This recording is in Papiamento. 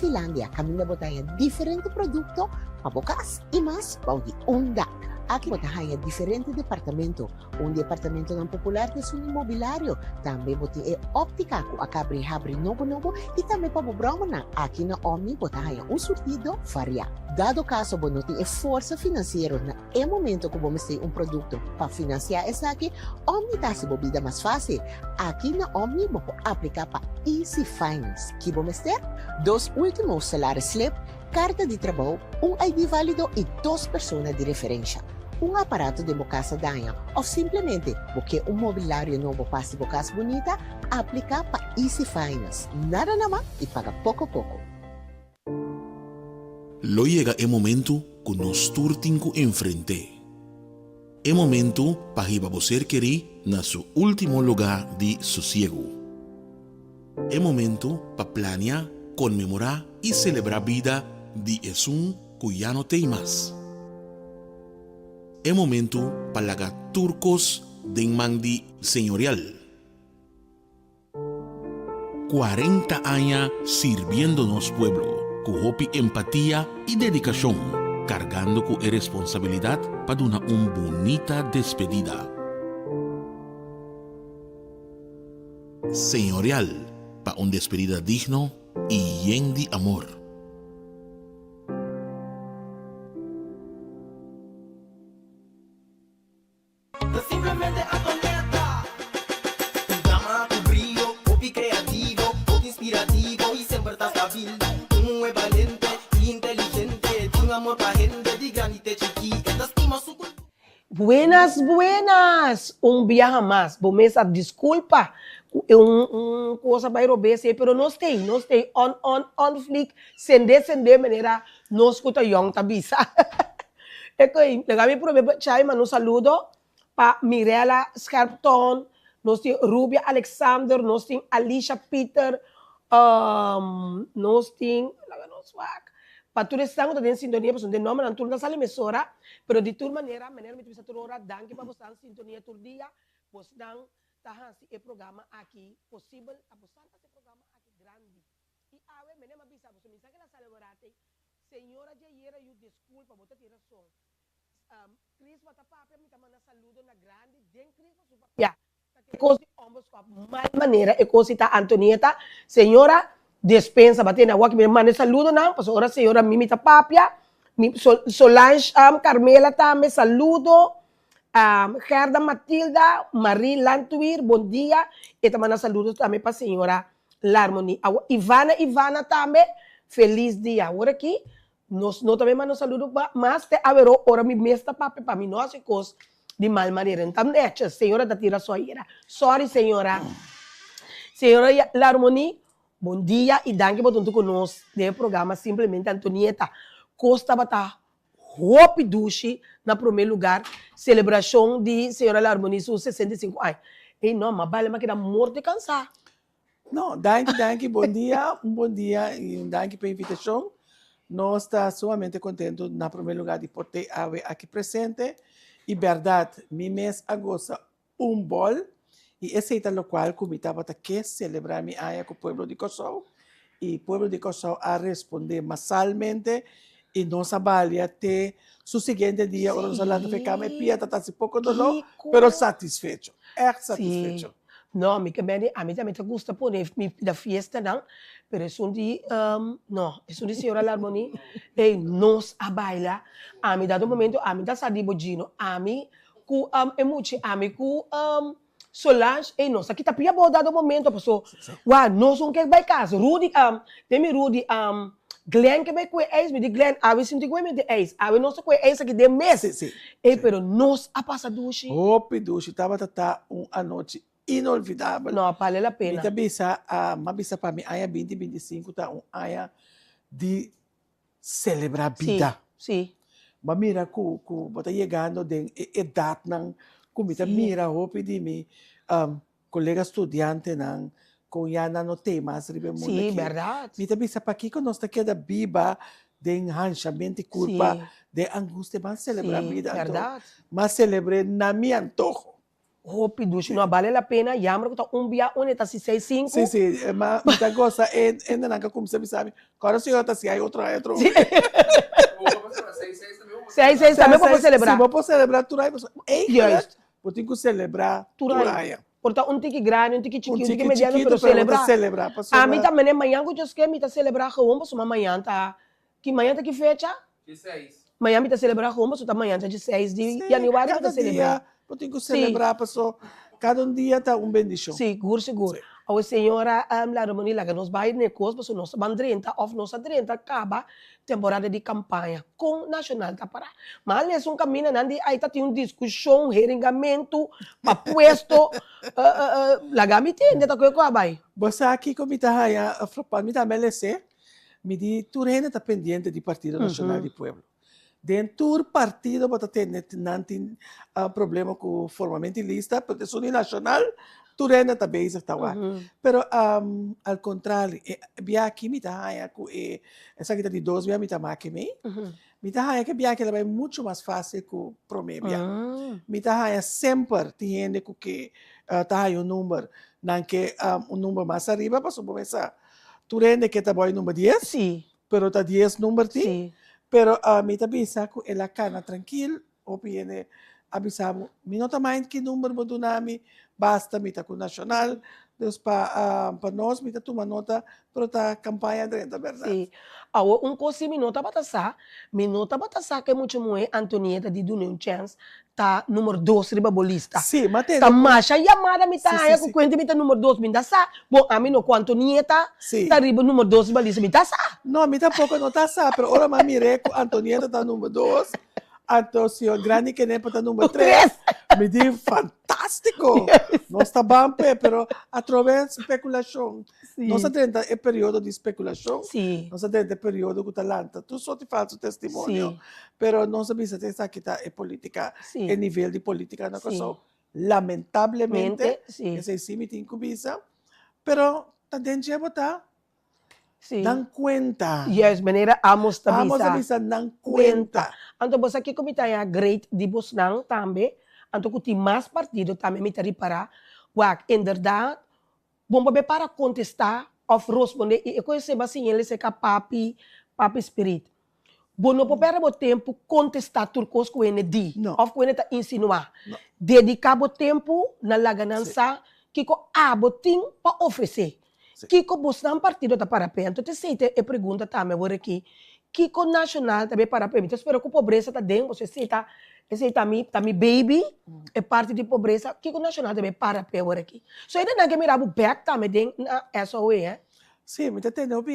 Filandia kaminda bo ta haña diferente produkto pa bo kas i mas bou di un dak. Aki bo ta haña diferente departamento. Un di e apartamentonan popular ta esun di mobilario. Tambe bo tin e óptica ku a kabri habri nobo nobo i tambe pa bo bròmernan. Aki na Omni bo ta haña un surtido variá. Dado kaso bo no tin e forsa finansiero na e momento ku bo mester un produkto pa finansiá esaki, Omni ta hasi bo bida mas fásil. Aki na Omni bo por apliká pa Easy Finance. Ki bo mester? Dos último salaris slip, Karta di trabou, un ID válido i dos persona di referensha. Un aparato den bo kas a daña òf simplemente bo ke un mobilario nobo pa hasi bo kas bunita, apliká pa Easy Finance. Nada nama i paga poko poko. Lo yega e momentu ku nos tur tin ku enfrent'é. E momentu pa hiba bo ser kerí na su último lugá di sosiegu. E momentu pa plania, konmemorá i selebrá bida di esun ku ya no t'ei mas. E momentu pa laga tur kos den man di Señorial. 40 aña sirbiendo nos pueblo ku hopi empatia i dedikashon, kargando ku e responsabilidat pa duna un bunita despedida. Señorial pa un despedida digno i yen di amor. Ta simplemente Antonetta. Un dama ku brio, hopi kreativo, hopi inspirativo i semper ta stabil. Un muhé balente i inteligente, tin amor pa hende di grandi te chikí. E ta stima su kultura. Buenas buenas! Un biaha mas, bo mes a disculpa cu e un un cosa bay robes ey, pero nos tey, nos tey on on on fleek, sende sende manera nos cu ta yong ta bisa. Ey, laga mi prome pa chay manda un saludo pa Mirella Scherpton, nos tin Rubia Alexander, nos tin Alicia Pieter, nos tin, laga nos wak, pa tur esnan ku ta den sintonia pasobra den nòmbernan tur no ta sali mesora, pero di tur manera, manera mi ta bisa tur ora, danki pa bosnan sintonia tur dia, bosnan ta hasi e programa aki posibel, ta bosnan ta hasi e programa aki grandi. I awe mene mi a bisa boso, mi sa ke la sali ora te, señora dje ayera yu diskulpa, bo ta tin rason, Crisma ta papia, mi ta manda saludo na grandi den Crisma su papia. Ta ke kos di ombudsman mal manera e kos si ta Antonieta señora despensa ba tene awor ki mi manda e saludonan pasobra ora señora Mimi ta papia mi Solange Carmela tambe saludo Gerda Matilda Marie Landweer bon dia e ta manda saludo tambe pa señora Larmony awor Ivana Ivana tambe felis dia awor aki Nos no ta bay manda saludo pa mas te aweró ora mi mes ta papia pa mi no haci cos di mal manera. N ta necha, señora ta tira su ayera. Sorry señora. Señora Larmonie, bon dia y danki pa tuntu cu nos den e programa Simplemente Antonieta. Cos tabata hopi dushi na prome lugar celebracion di señora Larmonie su 65 aña. Ey no, m'a baila m'a keda morto di cansa. No, danki, danki, bon dia, un bon dia y un danki pa e invitacion. Nos ta sumamente contento na primer lugar di por te awe aki presente y berdad mi mes a goza un bol y esey ta locual cu mi tabata ke celebra mi aña cu pueblo di Corsou y pueblo di Corsou a responde masalmente y nos a balia te su siguiente dia ora nos a lanta fe cama e pia ta ta haci poco dolor pero satisfecho, echt satisfecho. No, mi ke mende, ami tambe ta gusta pone mi na fiestanan, pero esun di, no, esun di señora Larmonie, ey, nos a baila, ami dado momento, ami ta sa di bo Gino, ami ku e muchi, ami ku Solange, ey, nos a kita pia abou dado momento, paso, wak, nos un ke bai kas, Rudy, den mi Rudy, Glenn ke bai kue ijs, mi di Glenn, awe sinti kue mi di ijs, awe nos ta kue ijs aki den mes. Sí, sí. Ey, pero nos a pasa dushi. Hopi dushi, tabata ta un anochi inolvidabel. No, bale la pena. Mi ta bisa, m'a bisa pa mi aña binti binti sinku ta un aña di selebrá bida. Sí, sí. Bo a mira ku ku bo ta yegando den e edatnan ku mi ta mira hopi di mi Kolega studiantenan kon ya nan no tei mas riba e mundu Sí, aki. bèrdat. Mi ta bisa pakiko nos ta keda biba den hanshamento i kulpa, Sí. den angustia? Ban selebrá Sí, bida anto. bèrdat. M'a selebr'é na mi antoho. Hopi dushi, no a bale la pena, jammer ku ta un bia un e ta si seis sinku. Si, si, ma mi ta gosa e hendenan ku a kuminsá bisa mi, kòrda señora ta si hay otro hay otro. Seis seis tambe bo por selebrá. Si bo por selebrá tur aña, pasobra eigenlijk bo tin ku selebrá tur aña. Por ta un tiki grandi, un tiki chikí, un tiki mediano, pero selebrá. Ami ta mene mañan ku Dios ke mi ta selebrá gewoon pasobra mañan ta Ki mañan ta ki fecha? Di seis. Mañan mi ta celebra gewoon paso ta mañan ta di seis di januari mi ta celebra. Cada dia bo tin cu celebra paso cada un dia ta un bendicion. Sigur sigur. Awe señora Laromoni laga nos bay n'e cos paso nos ta ban drenta of nos a drenta caba temporada di campaña. Con Nacional ta para? Ma a lesa un caminda nan di ay ta tin un discusion, heringamento pa puesto. Laga mi tende ta cu e cu a bay. Bo sa kico mi ta haya frappant? Mi tambe a lese. Mi di tur hende ta pendiente di Partido Nacional di Pueblo. Den tur partido bo ta tende nan tin problema ku formamento di lista, pero esun di Nacional tur hende ta bezig ta wak. Pero al contrario, e bia aki mi ta haña ku e, esaki ta di dos bia mi ta make mei, mi ta haña ku e bia aki ta bai mucho mas fácil ku promé bia. Mi ta haña semper tin hende ku ke ta haña un number, nan ke un number mas ariba pasobra bo mester sa Tur hende ke ta boy number dies, Sí. pero ta dies number tin. Sí. Pero mi ta bisa ku el a kana trankil, hopi hende a bisa bo, mi no ta mind ki number bo duna mi, basta mi ta ku Nashonal. Dus pa pa nos mi ta tuma nota, pero ta kampaña drenta bèrdat. Sí. Awor un kos si mi no tabata sa, mi no tabata sa ku e mucha muhé Antonieta di dun'é un chèns ta numero dos riba bo lista. Sí, ma tende Ta ku. masha yamada mi ta Sí, sí, haña ku sí. kuenta mi ta numero dos. Mi ta sa, bon, ami no ku Antonieta Sí. ta riba numero dos riba lista, mi ta sa. No, mi tampoco no ta sa, pero ora m'a mir'é ku Antonieta ta numero dos, anto señor Grandi Kenepa ta numero tres, mi di, fantástiko! Nos ta ban p'e, pero atrobe spekulashon. Sí. Nos a drenta e periodo di spekulashon. Sí. Nos a drenta e periodo ku ta lanta tur sorti falso testimonio. Sí. Pero nos a bisa esaki ta e politika, Sí. e nivel di politika na Sí. Kòrsou. Lamentablemente, Mente, sí. esei sí mi tin ku bisa, pero ta den dje bo ta Sí. nan kuenta. Juist, manera Amos ta bisa. Amos a bisa nan kuenta. Anto bo sa kiko mi ta haña great di bosnan tambe, anto ku tin mas partido tambe mi ta ripará, wak, inderdaad, Bon pa be para kontestá òf rospondé i e kos esei bo a siña el esei ka papi, papi spirit. Bo no por pèrdè bo tempu kontestá tur kos ku hende di No. òf ku hende ta insinuá. No. Dediká bo tempu na laga nan Sí. sa kiko abo tin pa ofresé. Sí. Kiko bosnan partido ta para p'e? Anto t'esei ta e pregunta tambe awor aki. Kiko Nashonal ta be para p'e? Mi ta spera ku pobresa ta den, pasobra esei ta esei ta mi ta mi baby, e parti di pobresa. Kiko Nashonal ta be para p'e awor aki? So e nan ke mira bo bèk tambe den na SOE, eh. Sí, mi ta tende hopi.